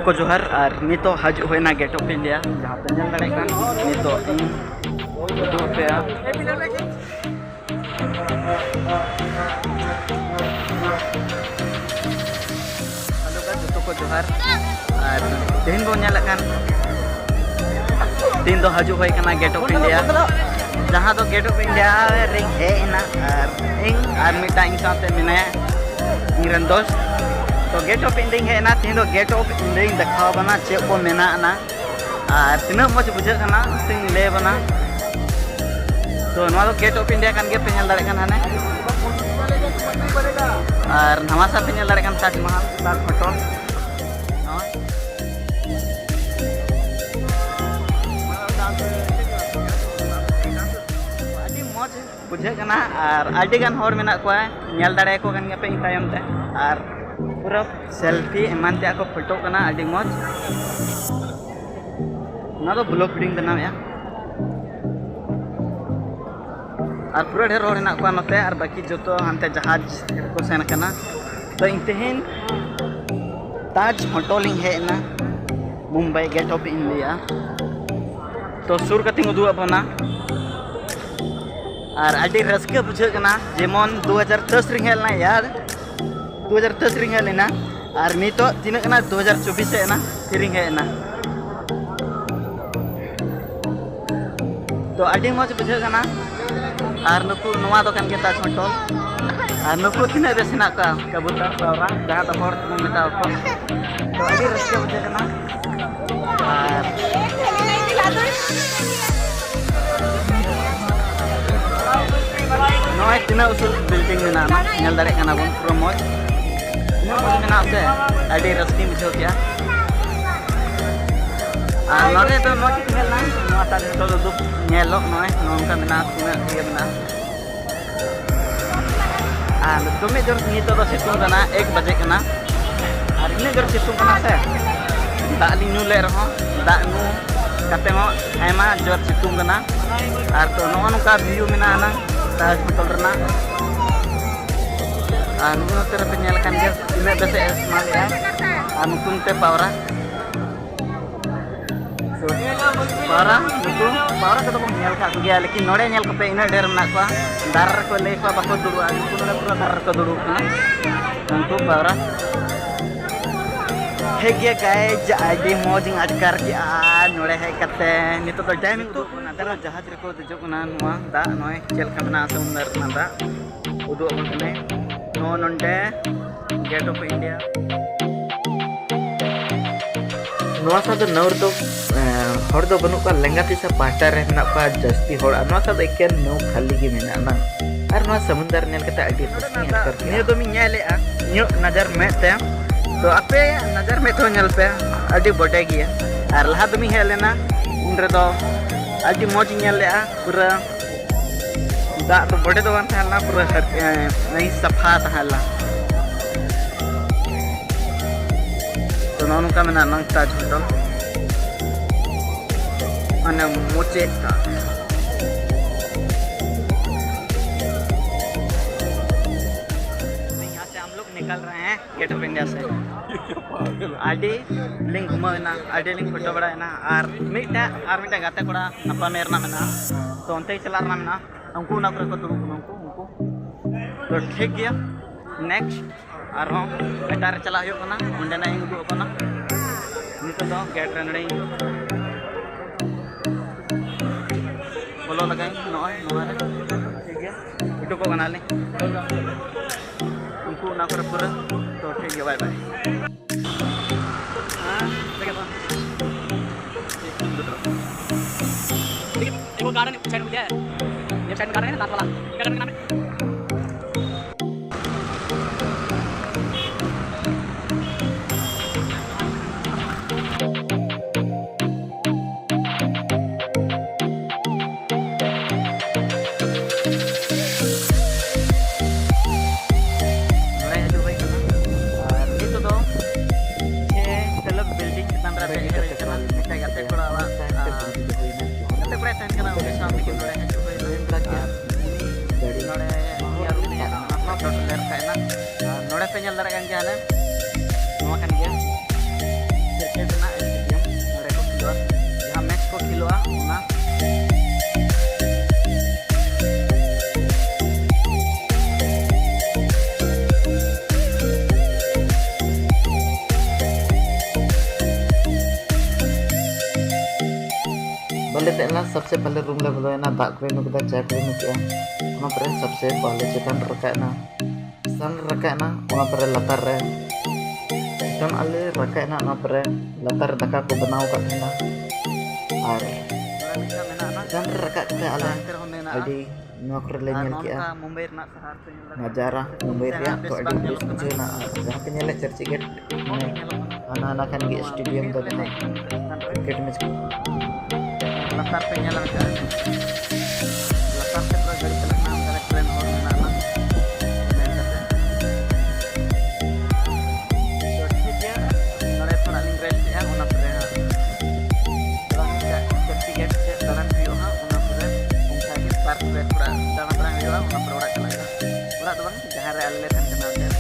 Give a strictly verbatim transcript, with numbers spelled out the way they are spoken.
ᱠᱚ ᱡᱚᱦᱟᱨ, ᱟᱨ ᱱᱤᱛᱚᱜ ᱦᱤᱡᱩᱜ ᱦᱩᱭᱱᱟ Gate of India, ᱡᱟᱦᱟᱸ ᱯᱮ ᱧᱮᱞ ᱫᱟᱲᱮᱭᱟᱜ ᱠᱟᱱ᱾ ᱱᱤᱛᱚᱜ ᱤᱧ ᱩᱫᱩᱜ ᱟᱯᱮᱭᱟ᱾ Hello guys, ᱡᱚᱛᱚ ᱠᱚ ᱡᱚᱦᱟᱨ᱾ ᱟᱨ ᱛᱮᱦᱮᱧ ᱵᱚᱱ ᱧᱮᱞᱮᱫ ᱠᱟᱱ, ᱛᱮᱦᱮᱧ ᱫᱚ ᱦᱤᱡᱩᱜ ᱦᱩᱭ ᱠᱟᱱᱟ Gate of India, ᱡᱟᱦᱟᱸ ᱫᱚ Gate of India ᱨᱤᱧ ᱦᱮᱡ ᱮᱱᱟ, ᱟᱨ ᱤᱧ ᱟᱨ ᱢᱤᱫᱴᱟᱝ ᱤᱧ ᱥᱟᱶᱛᱮ ᱢᱮᱱᱟᱭᱟ, ᱤᱧ ᱨᱮᱱ ᱫᱳᱥᱛ᱾ ᱛᱚ Gate of India ᱤᱧ ᱦᱮᱡ ᱮᱱᱟ, ᱛᱮᱦᱮᱧ ᱫᱚ Gate of India ᱤᱧ ᱫᱮᱠᱷᱟᱣ ᱟᱵᱚᱱᱟ ᱪᱮᱫ ᱠᱚ ᱢᱮᱱᱟᱜᱼᱟ ᱟᱨ ᱛᱤᱱᱟᱹᱜ ᱢᱚᱡᱽ ᱵᱩᱡᱷᱟᱹᱜ ᱠᱟᱱᱟ, ᱥᱮᱧ ᱞᱟᱹᱭ ᱟᱵᱚᱱᱟ᱾ ᱛᱚ ᱱᱚᱣᱟ ᱫᱚ Gate of India ᱠᱟᱱ ᱜᱮᱭᱟ, ᱯᱮ ᱧᱮᱞ ᱫᱟᱲᱮᱭᱟᱜ ᱠᱟᱱᱟ ᱦᱟᱱᱮ᱾ ᱟᱨ ᱱᱟᱣᱟ ᱥᱟ ᱯᱮ ᱧᱮᱞ ᱫᱟᱲᱮᱭᱟᱜ ᱠᱟᱱᱟ ᱛᱟᱡᱽ ᱢᱟᱦᱟᱞ, ᱛᱟᱡᱽ ᱦᱳᱴᱮᱞ᱾ ᱱᱚᱣᱟ ᱟᱹᱰᱤ ᱢᱚᱡᱽ ᱵᱩᱡᱷᱟᱹᱜ ᱠᱟᱱᱟ, ᱟᱨ ᱟᱹᱰᱤ ᱜᱟᱱ ᱦᱚᱲ ᱢᱮᱱᱟᱜ ᱠᱚᱣᱟ, ᱧᱮᱞ ᱫᱟᱲᱮᱭᱟᱠᱚ ᱠᱟᱱ ᱜᱮᱭᱟᱯᱮ ᱤᱧ ᱛᱟᱭᱚᱢ ᱛᱮ᱾ ᱟᱨ ᱯᱩᱨᱟᱹ selfie ᱮᱢᱟᱱ ᱛᱮᱭᱟᱜ ᱠᱚ ᱯᱷᱳᱴᱳᱜ ᱠᱟᱱᱟ, ᱟᱹᱰᱤ ᱢᱚᱡᱽ᱾ ᱚᱱᱟ ᱫᱚ vlog ᱵᱷᱤᱰᱤᱭᱳᱧ ᱵᱮᱱᱟᱣᱮᱫᱼᱟ᱾ ᱟᱨ ᱯᱩᱨᱟᱹ ᱰᱷᱮᱨ ᱦᱚᱲ ᱦᱮᱱᱟᱜ ᱠᱚᱣᱟ ᱱᱚᱛᱮ, ᱟᱨ ᱵᱟᱹᱠᱤ ᱡᱚᱛᱚ ᱦᱟᱱᱛᱮ ᱡᱟᱦᱟᱡᱽ ᱨᱮᱠᱚ ᱥᱮᱱ ᱟᱠᱟᱱᱟ᱾ ᱛᱚ ᱤᱧ ᱛᱮᱦᱮᱧ ᱛᱟᱡᱽ ᱦᱳᱴᱮᱞ ᱤᱧ ᱦᱮᱡ ᱮᱱᱟ, ᱢᱩᱢᱵᱟᱭ Gate of India᱾ ᱛᱚ ᱥᱩᱨ ᱠᱟᱛᱮᱧ ᱩᱫᱩᱜ ᱟᱵᱚᱱᱟ᱾ ᱟᱨ ᱟᱹᱰᱤ ᱨᱟᱹᱥᱠᱟᱹ ᱵᱩᱡᱷᱟᱹᱜ ᱠᱟᱱᱟ, ᱡᱮᱢᱚᱱ ᱫᱩ ᱦᱟᱡᱟᱨ ᱫᱚᱥ ᱨᱤᱧ ᱦᱮᱡ ᱞᱮᱱᱟ ᱭᱟᱨ, ᱫᱩ ᱦᱟᱡᱟᱨ ᱫᱚᱥ ᱨᱤᱧ ᱦᱮᱡ ᱞᱮᱱᱟ᱾ ᱟᱨ ᱱᱤᱛᱚᱜ ᱛᱤᱱᱟᱹᱜ ᱠᱟᱱᱟ? ᱫᱩ ᱦᱟᱡᱟᱨ ᱪᱚᱵᱵᱤᱥ ᱦᱮᱡ ᱮᱱᱟ, ᱯᱷᱤᱨᱤᱧ ᱦᱮᱡ ᱮᱱᱟ᱾ ᱛᱚ ᱟᱹᱰᱤ ᱢᱚᱡᱽ ᱵᱩᱡᱷᱟᱹᱜ ᱠᱟᱱᱟ᱾ ᱟᱨ ᱱᱩᱠᱩ, ᱱᱚᱣᱟ ᱫᱚ ᱠᱟᱱ ᱜᱮᱭᱟ ᱛᱟᱡᱽ ᱦᱳᱴᱮᱞ᱾ ᱟᱨ ᱱᱩᱠᱩ ᱛᱤᱱᱟᱹᱜ ᱵᱮᱥ ᱦᱮᱱᱟᱜ ᱠᱚᱣᱟ, ᱠᱟᱵᱩᱛᱟᱨ, ᱯᱟᱣᱨᱟ, ᱡᱟᱦᱟᱸ ᱫᱚ ᱦᱚᱲ ᱛᱮᱵᱚᱱ ᱢᱮᱛᱟ ᱠᱚᱣᱟ᱾ ᱛᱚ ᱟᱹᱰᱤ ᱨᱟᱹᱥᱠᱟᱹ ᱵᱩᱡᱷᱟᱹᱜ ᱠᱟᱱᱟ᱾ ᱟᱨ ᱱᱚᱜᱼᱚᱭ ᱛᱤᱱᱟᱹᱜ ᱩᱥᱩᱞ building ᱢᱮᱱᱟᱜᱼᱟ, ᱧᱮᱞ ᱫᱟᱲᱮᱭᱟᱜ ᱠᱟᱱᱟ ᱵᱚᱱ, ᱯᱩᱨᱟᱹ ᱢᱚᱡᱽ᱾ ᱛᱤᱱᱟᱹᱜ ᱢᱚᱡᱽ ᱢᱮᱱᱟᱜᱼᱟ ᱥᱮ, ᱟᱹᱰᱤ ᱨᱟᱹᱥᱠᱟᱹᱧ ᱵᱩᱡᱷᱟᱹᱣ ᱠᱮᱜᱼᱟ᱾ ᱟᱨ ᱱᱚᱰᱮ ᱫᱚ ᱱᱚᱣᱟ ᱪᱮᱫ ᱧᱮᱞ ᱮᱱᱟ? ᱱᱚᱣᱟ ᱛᱟᱡᱽ ᱦᱳᱴᱮᱞ ᱩᱫᱩᱜ ᱧᱮᱞᱚᱜ, ᱱᱚᱜᱼᱚᱭ ᱱᱚᱝᱠᱟ ᱢᱮᱱᱟᱜᱼᱟ, ᱛᱤᱱᱟᱹᱜ ᱤᱭᱟᱹ ᱢᱮᱱᱟᱜᱼᱟ᱾ ᱟᱨ ᱫᱚᱢᱮ ᱡᱳᱨ ᱱᱤᱛᱚᱜ ᱫᱚ ᱥᱤᱛᱩᱝ ᱠᱟᱱᱟ, ᱮᱠ ᱵᱟᱡᱮ ᱠᱟᱱᱟ᱾ ᱟᱨ ᱤᱱᱟᱹᱜ ᱡᱳᱨ ᱥᱤᱛᱩᱝ ᱠᱟᱱᱟ ᱥᱮ, ᱫᱟᱜ ᱞᱤᱧ ᱧᱩ ᱞᱮᱫ ᱨᱮᱦᱚᱸ, ᱫᱟᱜ ᱧᱩ ᱠᱟᱛᱮ ᱦᱚᱸ ᱟᱭᱢᱟ ᱡᱳᱨ ᱥᱤᱛᱩᱝ ᱠᱟᱱᱟ᱾ ᱟᱨ ᱛᱚ ᱱᱚᱜᱼᱚ ᱱᱚᱝᱠᱟ view ᱢᱮᱱᱟᱜᱼᱟ ᱱᱟᱝ ᱛᱟᱡᱽ ᱦᱳᱴᱮᱞ ᱨᱮᱱᱟᱜ᱾ ᱟᱨ ᱱᱚᱜᱼᱚ ᱱᱚᱛᱮ ᱨᱮᱯᱮ ᱧᱮᱞ ᱠᱟᱱ ᱜᱮᱭᱟ ᱛᱤᱱᱟᱹᱜ ᱵᱮᱥ ᱮ ᱥᱢᱟᱞᱮᱜᱼᱟ᱾ ᱟᱨ ᱱᱩᱠᱩ ᱱᱚᱛᱮ ᱯᱟᱣᱨᱟ ᱯᱟᱣᱨᱟ, ᱱᱩᱠᱩ ᱯᱟᱣᱨᱟ ᱠᱚᱫᱚ ᱵᱚᱱ ᱧᱮᱞ ᱠᱟᱜ ᱠᱚᱜᱮᱭᱟ, ᱞᱮᱠᱤᱱ ᱱᱚᱰᱮ ᱧᱮᱞ ᱠᱚᱯᱮ, ᱤᱱᱟᱹᱜ ᱰᱷᱮᱨ ᱢᱮᱱᱟᱜ ᱠᱚᱣᱟ᱾ ᱫᱟᱨᱮ ᱨᱮᱠᱚ ᱞᱟᱹᱭ ᱠᱚᱣᱟ ᱵᱟᱠᱚ ᱫᱩᱲᱩᱵᱼᱟ, ᱱᱩᱠᱩ ᱱᱚᱰᱮ ᱯᱩᱨᱟᱹ ᱫᱟᱨᱮ ᱨᱮᱠᱚ ᱫᱩᱲᱩᱵ ᱠᱟᱱᱟ᱾ ᱩᱱᱠᱩ ᱯᱟᱣᱨᱟ᱾ ᱦᱮᱸ ᱜᱮ guys, ᱟᱹᱰᱤ ᱢᱚᱡᱽ ᱤᱧ ᱟᱴᱠᱟᱨ ᱠᱮᱜᱼᱟ ᱱᱚᱰᱮ ᱦᱮᱡ ᱠᱟᱛᱮ᱾ ᱱᱤᱛᱚᱜ ᱫᱚ ᱰᱮᱢ ᱤᱧ ᱩᱫᱩᱜ ᱠᱟᱱᱟ, ᱱᱤᱛᱚᱜ ᱡᱟᱦᱟᱡᱽ ᱨᱮᱠᱚ ᱫᱮᱡᱚᱜ ᱠᱟᱱᱟ᱾ ᱱᱚᱣᱟ ᱫᱟᱜ ᱱᱚᱜᱼᱚᱭ ᱪᱮᱫ ᱞᱮᱠᱟ ᱢᱮᱱᱟᱜᱼᱟ ᱥᱚᱢᱩᱫᱨ ᱨᱮᱱᱟᱜ ᱫᱟᱜ᱾ ᱩᱫᱩᱜ ᱟᱵᱚᱱ ᱠᱟᱹᱱᱟᱹᱧ᱾ ᱱᱚᱜᱼᱚ ᱱᱚᱰᱮ Gate of India᱾ ᱱᱚᱣᱟ ᱥᱟᱶ ᱫᱚ ᱱᱟᱹᱣ ᱨᱮᱫᱚ, ᱮ, ᱦᱚᱲ ᱫᱚ ᱵᱟᱹᱱᱩᱜ ᱠᱚᱣᱟ, ᱞᱮᱸᱜᱟ ᱛᱤ ᱥᱮ ᱯᱟᱦᱴᱟ ᱨᱮ ᱢᱮᱱᱟᱜ ᱠᱚᱣᱟ ᱡᱟᱹᱥᱛᱤ ᱦᱚᱲ, ᱟᱨ ᱱᱚᱣᱟ ᱥᱟᱶ ᱫᱚ ᱮᱠᱮᱱ ᱱᱟᱹᱣ ᱠᱷᱟᱹᱞᱤ ᱜᱮ ᱢᱮᱱᱟᱜᱼᱟ ᱱᱟᱝ᱾ ᱟᱨ ᱱᱚᱣᱟ ᱥᱟᱹᱢᱩᱱᱫᱟᱨ ᱧᱮᱞ ᱠᱟᱛᱮ ᱟᱹᱰᱤ ᱨᱟᱹᱥᱠᱟᱹᱧ ᱟᱴᱠᱟᱨ ᱠᱮᱫᱟ᱾ ᱱᱤᱭᱟᱹ ᱫᱚᱢᱤᱧ ᱧᱮᱞᱮᱜᱼᱟ ᱤᱧᱟᱹᱜ ᱱᱟᱡᱟᱨ ᱢᱮᱫ ᱛᱮ, ᱛᱚ ᱟᱯᱮᱭᱟᱜ ᱱᱟᱡᱟᱨ ᱢᱮᱫ ᱛᱮᱦᱚᱸ ᱧᱮᱞ ᱯᱮ, ᱟᱹᱰᱤ ᱵᱚᱰᱮ ᱜᱮᱭᱟ᱾ ᱟᱨ ᱞᱟᱦᱟ ᱫᱚᱢᱤᱧ ᱦᱮᱡ ᱞᱮᱱᱟ, ᱩᱱ ᱨᱮᱫᱚ ᱟᱹᱰᱤ ᱢᱚᱡᱽ ᱤᱧ ᱧᱮᱞ ᱞᱮᱜᱼᱟ ᱯᱩᱨᱟᱹ᱾ ᱫᱟᱜ ᱫᱚ ᱵᱚᱰᱮ ᱫᱚ ᱵᱟᱝ ᱛᱟᱦᱮᱸ ᱞᱮᱱᱟ, ᱯᱩᱨᱟᱹ ᱦᱟᱹᱨ-, ᱮ, ᱱᱟᱹᱭ ᱥᱟᱯᱷᱟ ᱛᱟᱦᱮᱸ ᱞᱮᱱᱟ᱾ ᱛᱚ, ᱱᱚᱜᱼᱚ ᱱᱚᱝᱠᱟ ᱢᱮᱱᱟᱜᱼᱟ ᱱᱟᱝ ᱛᱟᱡᱽ ᱦᱳᱴᱮᱞ᱾ ᱢᱟᱱᱮ ᱢᱩᱪᱟᱹᱫ ᱠᱟᱜ᱾ यहाँ से हम लोग निकल रहे हैं Gate of India से। ᱟᱹᱰᱤ ᱞᱤᱧ ᱜᱷᱩᱢᱟᱹᱣ ᱮᱱᱟ, ᱟᱹᱰᱤ ᱞᱤᱧ ᱯᱷᱳᱴᱳ ᱵᱟᱲᱟᱭᱮᱱᱟ, ᱟᱨ ᱢᱤᱫᱴᱟᱝ, ᱟᱨ ᱢᱤᱫᱴᱟᱝ ᱜᱟᱛᱮ ᱠᱚᱲᱟ ᱱᱟᱯᱟᱢᱮ ᱨᱮᱱᱟᱜ ᱢᱮᱱᱟᱜᱼᱟ, ᱛᱚ ᱚᱱᱛᱮ ᱜᱮ ᱪᱟᱞᱟᱜ ᱨᱮᱱᱟᱜ ᱢᱮᱱᱟᱜᱼᱟ᱾ ᱩᱱᱠᱩ ᱚᱱᱟ ᱠᱚᱨᱮ ᱠᱚ ᱫᱩᱲᱩᱵ ᱠᱟᱱᱟ, ᱩᱱᱠᱩ, ᱩᱱᱠᱩ᱾ ᱛᱚ ᱴᱷᱤᱠ ᱜᱮᱭᱟ, next ᱟᱨᱦᱚᱸ ᱮᱴᱟᱜ ᱨᱮ ᱪᱟᱞᱟᱜ ᱦᱩᱭᱩᱜ ᱠᱟᱱᱟ, ᱚᱸᱰᱮᱱᱟᱜ ᱤᱧ ᱩᱫᱩᱜ ᱟᱠᱚ ᱠᱟᱱᱟ᱾ ᱱᱤᱛᱚᱜ ᱫᱚ gate ᱨᱮ ᱱᱚᱰᱮᱧ ᱵᱚᱞᱚ ᱞᱮᱜᱟᱧ, ᱱᱚᱜᱼᱚᱭ ᱱᱚᱣᱟ ᱨᱮ, ᱴᱷᱤᱠ ᱜᱮᱭᱟ, ᱩᱰᱩᱠᱚᱜ ᱠᱟᱱᱟᱞᱤᱧ᱾ ᱩᱱᱠᱩ ᱚᱱᱟ ᱠᱚᱨᱮ ᱯᱩᱨᱟᱹ, ᱛᱚ ᱴᱷᱤᱠ ᱜᱮᱭᱟ, bye bye। हाँ, देखो तो। देखो, garden side में क्या है? Left side में garden है ना, दांत वाला। क्या garden का नाम है? ᱱᱚᱰᱮ ᱦᱤᱡᱩᱜ ᱦᱩᱭ ᱠᱟᱱᱟ᱾ ᱟᱨ ᱱᱤᱛᱚᱜ ᱫᱚ ᱪᱷᱮ ᱛᱟᱞᱟ building ᱪᱮᱛᱟᱱ ᱨᱮ ᱫᱮᱡ ᱦᱩᱭ ᱠᱟᱱᱟ᱾ ᱢᱤᱫᱴᱮᱱ ᱜᱟᱛᱮ ᱠᱚᱲᱟᱣᱟᱜ, ᱟᱨ ᱜᱟᱛᱮ ᱠᱚᱲᱟᱭ ᱛᱟᱦᱮᱱ ᱠᱟᱱᱟ, ᱩᱱᱤ ᱥᱟᱶ ᱛᱮᱜᱮ ᱱᱚᱰᱮ ᱦᱤᱡᱩᱜ ᱦᱩᱭ ᱞᱮᱱᱟ᱾ ᱟᱨ ᱩᱱᱤ ᱱᱚᱰᱮ ᱚᱱᱟ ᱵᱚᱞᱮ ᱛᱮ ᱮᱱᱟ, ᱥᱚᱵᱥᱮ ᱯᱟᱦᱞᱮ ᱨᱩᱢ ᱞᱮ ᱵᱚᱞᱚᱭᱮᱱᱟ, ᱫᱟᱜ ᱠᱚᱞᱮ ᱧᱩ ᱠᱮᱫᱟ, ᱪᱟ ᱠᱚᱞᱮ ᱧᱩ ᱠᱮᱫᱟ᱾ ᱚᱱᱟ ᱯᱚᱨᱮ ᱥᱚᱵᱥᱮ ᱯᱟᱦᱞᱮ ᱪᱮᱛᱟᱱ ᱨᱮ ᱨᱟᱠᱟᱵ ᱮᱱᱟ, ᱪᱮᱛᱟᱱ ᱨᱮ ᱨᱟᱠᱟᱵ ᱮᱱᱟ, ᱚᱱᱟ ᱯᱚᱨᱮ ᱞᱟᱛᱟᱨ ᱨᱮ ᱪᱮᱛᱟᱱ ᱟᱞᱮ ᱨᱟᱠᱟᱵ ᱮᱱᱟ, ᱚᱱᱟ ᱯᱚᱨᱮ ᱞᱟᱛᱟᱨ ᱨᱮ ᱫᱟᱠᱟ ᱠᱚ ᱵᱮᱱᱟᱣ ᱟᱠᱟᱫ ᱛᱟᱦᱮᱱᱟ᱾ ᱟᱨ ᱪᱮᱛᱟᱱ ᱨᱮ ᱨᱟᱠᱟᱵ ᱠᱟᱛᱮ ᱟᱞᱮ ᱟᱹᱰᱤ ᱱᱚᱣᱟ ᱠᱚᱨᱮ ᱞᱮ ᱧᱮᱞ ᱠᱮᱜᱼᱟ᱾ ᱱᱟᱡᱟᱨᱟ ᱢᱩᱢᱵᱟᱭ ᱨᱮᱭᱟᱜ ᱛᱚ ᱟᱹᱰᱤ ᱵᱮᱥ ᱵᱩᱡᱷᱟᱹᱣ ᱮᱱᱟ᱾ ᱟᱨ ᱡᱟᱦᱟᱸ ᱯᱮ ᱧᱮᱞᱮᱫ ᱪᱟᱨᱪ ᱜᱮᱴ, ᱢᱟᱱᱮ ᱦᱟᱱᱟ ᱦᱟᱱᱟ ᱠᱷᱟᱱ ᱜᱮ ᱥᱴᱮᱰᱤᱭᱟᱢ ᱫᱚ ᱡᱟᱦᱟᱸ ᱠᱨᱤᱠᱮᱴ ᱢᱮᱪ ᱠᱚ᱾ ᱞᱟᱛᱟᱨ ᱯᱮ ᱧᱮᱞ ᱞᱮᱠᱷᱟᱱ ᱞᱟᱛᱟᱨ ᱥᱮᱫ ᱨᱮ ᱜᱟᱹᱰᱤ ᱪᱟᱞᱟᱜ ᱠᱟᱱᱟ, ᱚᱱᱠᱟ ᱨᱮ ᱴᱨᱮᱱ ᱦᱚᱲ ᱢᱮᱱᱟᱜᱼᱟ᱾ ᱢᱮᱱ ᱠᱟᱛᱮ ᱛᱚ ᱴᱷᱤᱠ ᱜᱮᱭᱟ, ᱱᱚᱰᱮ ᱛᱷᱚᱲᱟ ᱞᱤᱧ ᱨᱮᱥᱴ ᱮᱫᱼᱟ, ᱚᱱᱟ ᱯᱚᱨᱮ ᱦᱟᱸᱜ ᱛᱷᱚᱲᱟ ᱢᱤᱫᱴᱟᱝ ᱪᱟᱨᱪ ᱜᱮᱴ ᱥᱮᱫ ᱫᱟᱬᱟᱱ ᱦᱩᱭᱩᱜᱼᱟ ᱦᱟᱸᱜ, ᱚᱱᱟ ᱯᱚᱨᱮ ᱚᱱᱠᱟ ᱜᱮ ᱯᱟᱨᱠ ᱨᱮ ᱛᱷᱚᱲᱟ ᱫᱟᱬᱟ ᱵᱟᱲᱟ ᱦᱩᱭᱩᱜᱼᱟ, ᱚᱱᱟ ᱯᱚᱨᱮ ᱚᱲᱟᱜ ᱪᱟᱞᱟᱜ ᱦᱩᱭᱩᱜᱼᱟ᱾ ᱚᱲᱟᱜ ᱫᱚ ᱵᱟᱝ, ᱡᱟᱦᱟᱸ ᱨᱮ ᱟᱞᱮ ᱞᱮ ᱛᱟᱦᱮᱱ ᱠᱟᱱᱟ ᱚᱸᱰᱮ᱾